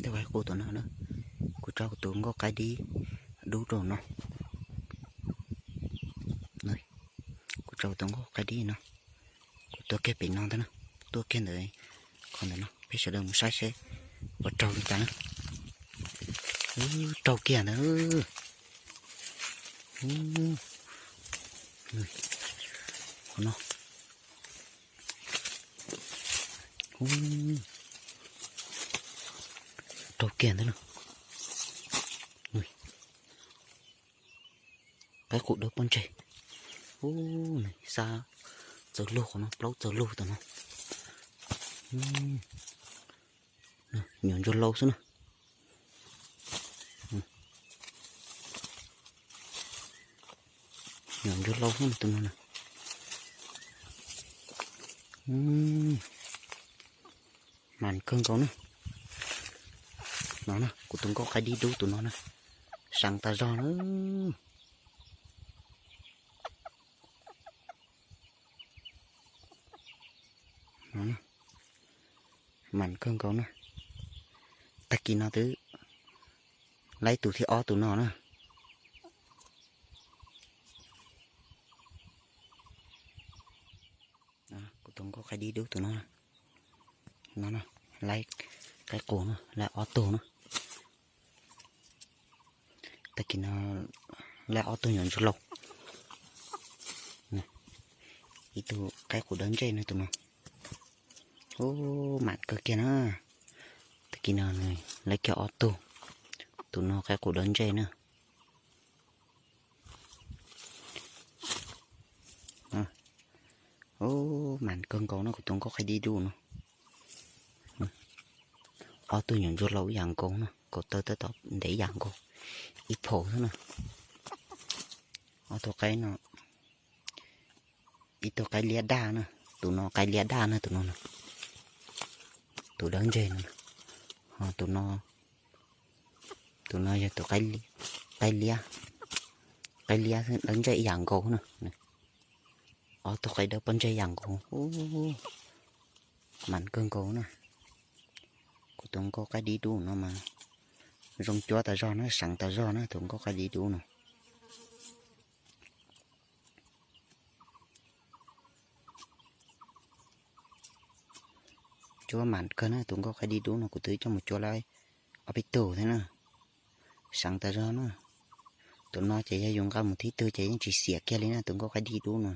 Tej qaib qus tom no na, kuv tso kuv tus nkauj qaib dib dub rau no. Kuv tso kuv tus nkauj qaib dib no, kuv tuaj kiag pem no ntag na, tuaj kiag ntawd, qhov ntawd no peb sawv daws mus saib seb puas raug li cas na. Raug kiag ntawd. Qhov no. Raug kiag ntawd na. Qaib qus dawb pob ntseg. Ub, xab txawv lug qhov no, plaub txawv lug tom no. Nyuam ntsuag lau xwb na. Nyuam ntsuag lau xwb tus no na. Mas kawg nkaus na. No na, kuv tus nkauj qaib dib dub tus no na, seev tas zog na. Mas kawg nkaus na. Tag kis no twb laib tus thib ob tus no na. Kuv tus nkauj qaib dib dub tus no, no laib qaib qus no, laib ob tug na. Tag kis no laib ob tug nyuam ntsuag lau. Ib tug qaib qus dawb ntseg no tus no. Ub, mas kawg kiag na. Tag kis no laib kiag ob tug. Tus no qaib qus dawb ntseg na. Ub, mas kawg nkaus no kuv tus nkauj qaib dib dub no. Ob tug nyuam ntsuag lau ib yam nkaus no, kaus taw tab tom ntev ib yam nkaus, ib phaum xwb na. Ob tug qaib no, ib tug qaib liab daj na, tus no qaib liab daj na tus no na. Tus dawb ntseg no, ho tus no, tus no yog tus qaib liab, qaib liab dawb ntseg ib yam nkaus na. Ob tug qaib dawb pob ntseg ib yam nkaus. Mas kawg nkaus na. Kuv tus nkauj qaib dib dub no mas zoo cuab tas zog na, seev tas zog na tus nkauj qaib dib dub no. Cuab mas kawg na, tus nkauj qaib dib dub no kuv twb coj mus cuab lawm ob peb tug thiab na. Seev tas zog na. Tus no ces yog yus nqa mus thib twg ces yeej tsis xiam kiag li na tus nkauj qaib dib dub no.